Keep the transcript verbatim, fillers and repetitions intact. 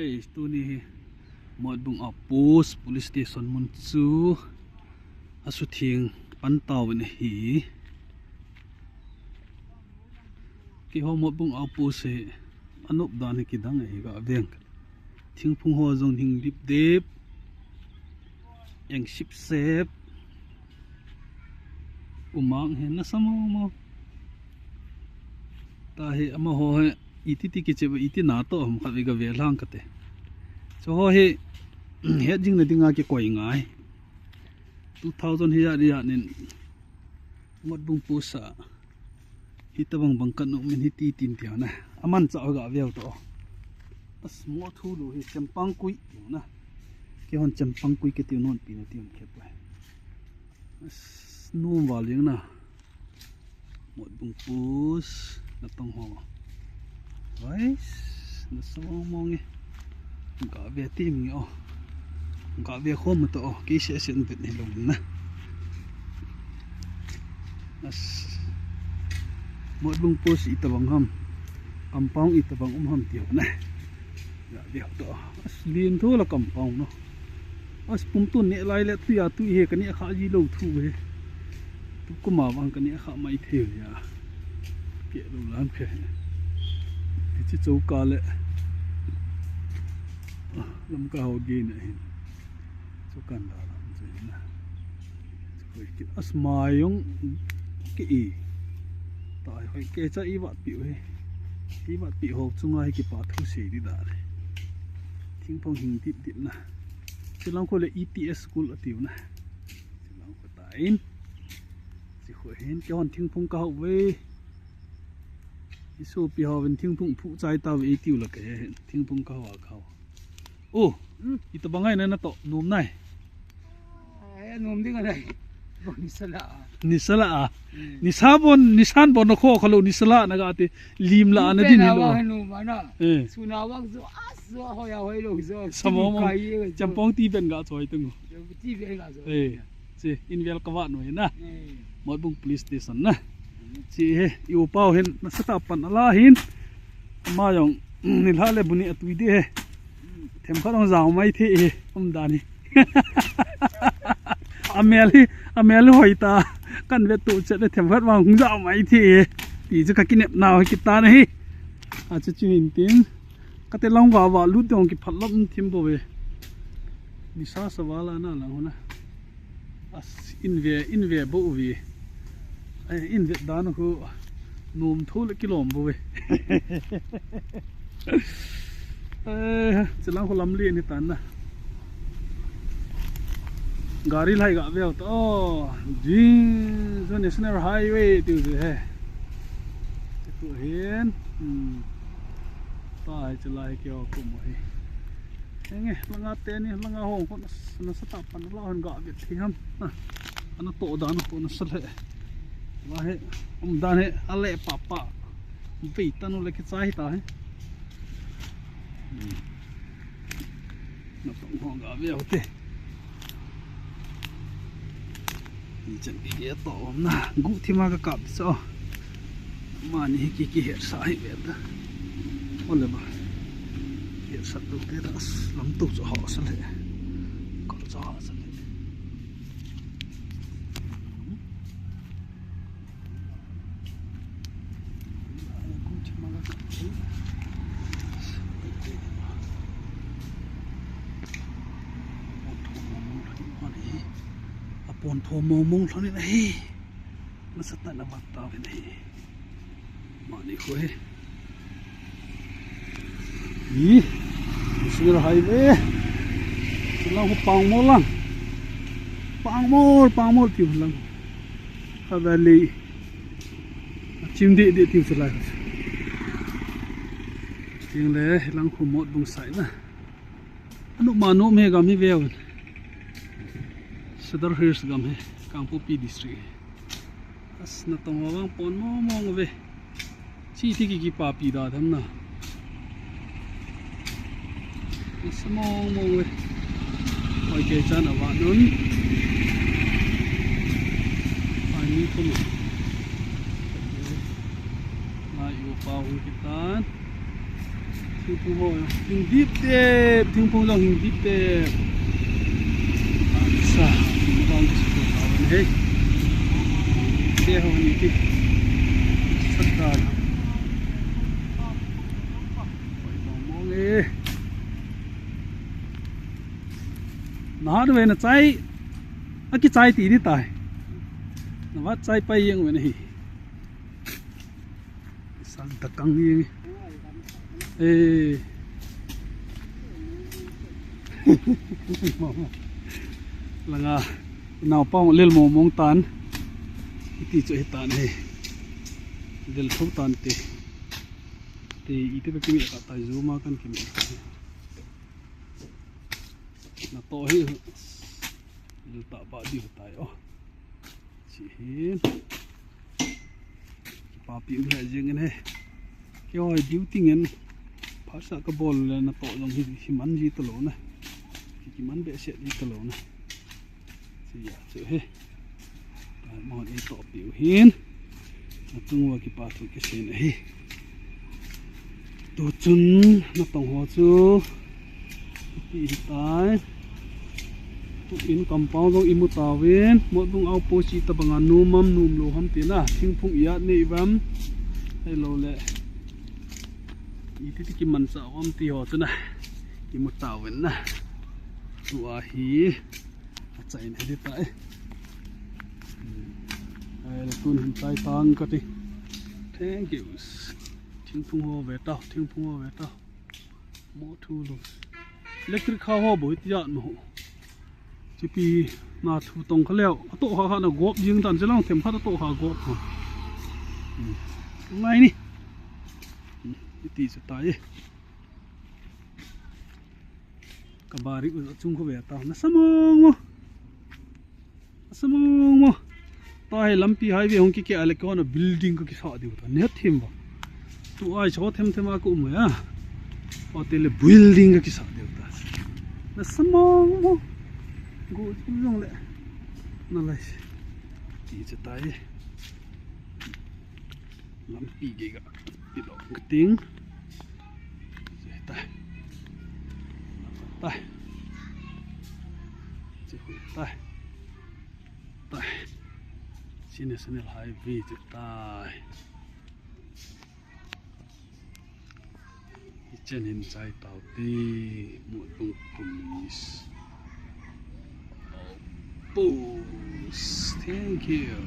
Tuni hi Motbung Outpost Police Station mun chu asutheng pan tauvin ahi. Keiho Motbung Outpost hi anop dan hi kidang ahi gaveng. Thingphung ho jong hing dip dip. Eng sip sep. Umang hi nasa mong mong. Tahi amaho hi iti ti kiche ba iti na to ham khat vei gave lang kate. Chu ho hi het jing na dinga kikoi ngai. Two thousand hi ya dia nin Motbung Post a hitobang bang kan um in hiti tin tia na. Aman cha gaveu to. As mo thu lu hi chempang kui tiu na. Keihon chempang kui kiti non pi na tiu khe pa. As num valing na. Motbung Post natong ho. Guys, nasa mong mong e. Gave ti mi o. Gave khom to o. Kei se se vet ni lo na. As. Motbung Post itobang ham. Compound itobang um ham tiu na. Gave to. As lin tho la compound no. As pumtun ne lai le tui a tui he kani kha ji lo thu he. Tu kuma vang kani kha mai thei ya. Ke lo lam ke. Ti chi chou ka le. Lam ka ho ge na hin. Chu kan da lam chu hin na. Chu koi ki as mai yong ki i. Tai hoi ke cha i vat pi u he. I vat pi ho chunga hi kipa thu sei di da le. Thingphung hing dip dip na. Chilang kho le E T S school atiu na. Chilang kho ta in. Chi kho hin keihon thingphung ka hau ve. Isu pi ho vin thingphung phu chai ta ve tiu la ke hin. Thingphung ka hau a ka hau. Oh, hmm? Itobang ai na na to, nom nai. Ai, nom ding a nai. Bon ni sala a. Ni sala a. Hmm. Ni sa bon, ni san bon na kho kha lo, ni sala na ga ti, lim la na din hi lo. Nom na. Eh. Suna wang zo, as zo, hoi a hoi lo zo. Samo mo. Kai ye zo. Champong ti ben ga choi tung. Ti ben ga zo. Eh. Chi, in vel ka va noi na. Eh. Motbung Police Station na. Chi he, i u pau hin, na sa ta pan ala hin. Ma yong, ni la le bu ni a tui de he. Themkhat hung jao mai thei hi, um dan hi. Amel hi, amel hi hoi ta. Kan vet tu chet le themkhat vang hung jao mai thei hi. Ti chu ka kinep nau hi kitan ahi. A chu chu hin tin. Ka te long va va lut dong kiphat lom thim bo ve. Ni sa sa va la na lang huna. As in ve, in ve bo ve. Ai, in ve dan khu nom thu le kilom bo ve. Eh, chilang khu lam li ni tan na. Gari lai ga ve to. Jing, so National Highway tiu je he. Chu hin. Hmm. Tai chilai kio kum hi. Enge, langa teni, langa hong, kon, na sa ta pan la hon ga vet thei ham. Na, ana to dan ko na sa le. La he, um dan he, ale pa pa. Vei ta no le ki chai ta he. Hmm. Na tong hong ga ve hote. Ni chan ki ge to om na, gu thi ma ka kap so. Mani hi ki, ki het sa hi ve ta. Ole ba. Het sa tu te da as lam tu cho ho sa le. Ko cho ho sa le. Apon tho mong mong lhon in ahi. Nasa tah na vat tauvin ahi. Mani khu hi. Hi. National Highway. Chilang khu Pangmol lang. Pangmol, Pangmol tiu lang. Kha valley. Chim di di tiu chulai. Ting le lang khu Motbung sai na. Anu ma nom he gam hi veu. Sadar Hills gam hi, Kangpokpi District hi. As na tong ho vang pon mong mong ve. Chi thi ki kipapi da tham na. As mong mong ve. Oi ke chan a va nun. Ai ni ko ma. Ai u pa u kitan. Thingphung ho, hing dip tep, thingphung jong hing dip tep. Sa, thingphung jong kisuto tau ve. Te ho ni ti. Sa ta. Oi, mong mong e. Nahat ve na chai. Akichai ti di tai. Nahat chai pai jeng ve na hi. Sang ta kang ni. Eh. Langa. Naopa lel mong mong tan. Iti chu hitan he. Lel tho tan te. Te iti ka kimi ka tai, zuma kan kimi ka. Natoh hi. Lel ta ba di tai o. Chi hin. Papi um he jing in he. Keiho hi duty ngen. Phasa kabol le natoh jong hi, hi man ji talou na. Hi kiman behseh ji talou na. Chi ya chu he. Ka mon ei toh piu hin. Natung uva kipa thu kisei ahi. Tuchun natong ho chu. Ti hitai. Tu in compound jong imu tauvin, motbung outpost chi tabanga nom am nom lou ham tina, thingphung ijat nei uvam. Ahilou le. Iti ti kimanchah uvam ti ho chu na. Imu tauvin na. Tua hi. Achaina hi tai. Hmm. Ahile tun hin chai tang kati. Thank you. Thingphung ho ve tau, thingphung ho ve tau. Mo thu lo. Electric kha ho boi ti jat mo. Chipi na thu tong kha leo. Ato kha kha na gop jing tan chilang them kha ato kha gop kha. Hmm. Ngai ni. Hmm. Iti chu tai. Ka bari u chung kho ve ta. Na samong mo. Samong mo. Ta hi lampi highway hung kike a le kona building ka kisa diu ta. Ne them ba. Tu ai cho them them a ko mo ya. O te le building ka kisa diu ta. Na samong mo. Go jong le. Na lai. Ti che tai. Lampi gei ga. Ti lo ka ting. Che tai. Tai. Che hui tai. Tai. Chi National Highway che tai. Hichan hin chai tau te, Motbung Police. Outpost. Thank you.